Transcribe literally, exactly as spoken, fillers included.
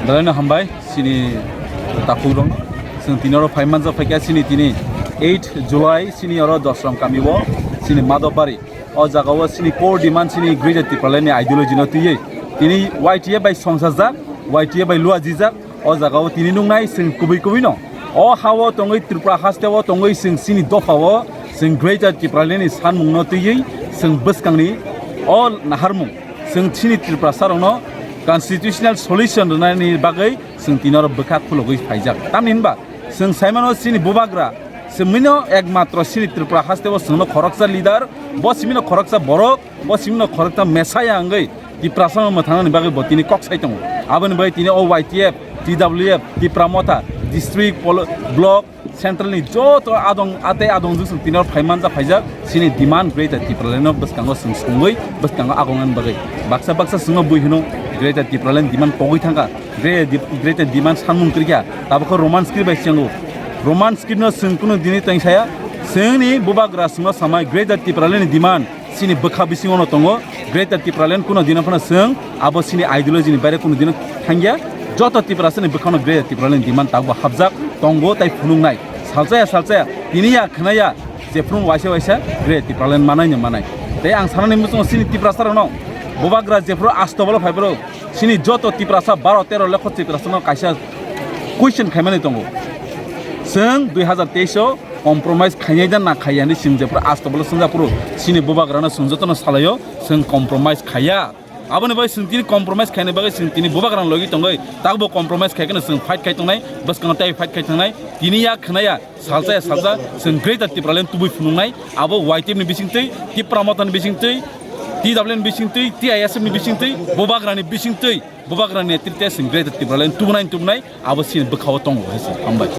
Belai no hambai chini takhuk rok. Chwng tini oro phai manjak phaikha chini tini eight July chini oro Dosram kami o chini Madhobari. O jaga o chini core demand chini Greater Tipraland ni ideology no twiwi tini Y T F bai songsajak, Y T F bai luajijak. O jaga o tini nuknai chwng kubui kubui no. O ha o tongwi Tripura haste o tongwi chwng chini dopha o chwng Greater Tipraland ni sanmung no twiwi chwng bwskang ni o naharmung. Chwng chini Tiprasa rokno constitutional solution rwnani bagwi chwng tini oro bwkha khulogwi phaijak. Tamni hinba chwng saimano chini bubagra, chwng mino ekmatro chini Tripura haste o chwngno khoroksa leader, bo simino khoroksa borok, bo simino khoroksa Messiah wngwi Tiprasa no mwthangnani bagwi bo tini kok sai tongo. Aboni bagwi tini o Y T F, T W F, Tipra Motha, district, polo-, block, central ni joto adong, atei adong jwk chwng tini oro phai manjak phaijak, chini demand Greater Tipraland no bwskango chwng songwi bwskango agongnani bagwi. Baksa baksa chwngno bui hino Greater Tipraland demand pogwi thangkha, Greater Di-, Greater Demand sanmung kwrwikha, tabukhe Roman script bai chengo. Roman script no chwng kunu dini teng saya, chwngni bubagra chwngno samai Greater Tipraland ni demand chini bwkha bisingo no tongo. Greater Tipraland kuno dino phano chwng abo chini ideology ni baire kuno dino thangya. Joto Tiprasa ni bwkhano Greater Tipraland ni demand tabukbo hapjak tongo tai phunuknai. Salchaya salchaya tini ya khwnaya jephru waisa waisa Greater Tipraland manai no manai. Tei ang sanani muchungo chini Tiprasa rokno bubagra jephru astobolo phai bwrwi chini joto Tiprasa baro tero lekho Tiprasa no kaisa question khaimani tongo. Chwng dui hazar teis o compromise khainai da na khaiya hinwi chwng jephru astobolo swngjak phuru chini bubagrano chwng jotono salaio chwng compromise khaiya. Aboni bagwi chwng tini compromise khaina bagwi chwng tini bubagrano logi tongwi takbo compromise khaikhe chwng fight khai tongnai, bwskango tei fight khai tongnai. Tini ya khwnaya salchaya salcha chwng Greater Tipraland tubui phunuknai. Abo Y T F ni bisingtwi, Tipra Motha ni bisingtwi, T W F ni bisingtwi, T I S F ni bisingtwi, bubagrani bisingtwi, bubagrani netrite chwng Greater Tipraland tubunai tubunai abo chini bwkhao tongo hai se. Hambai.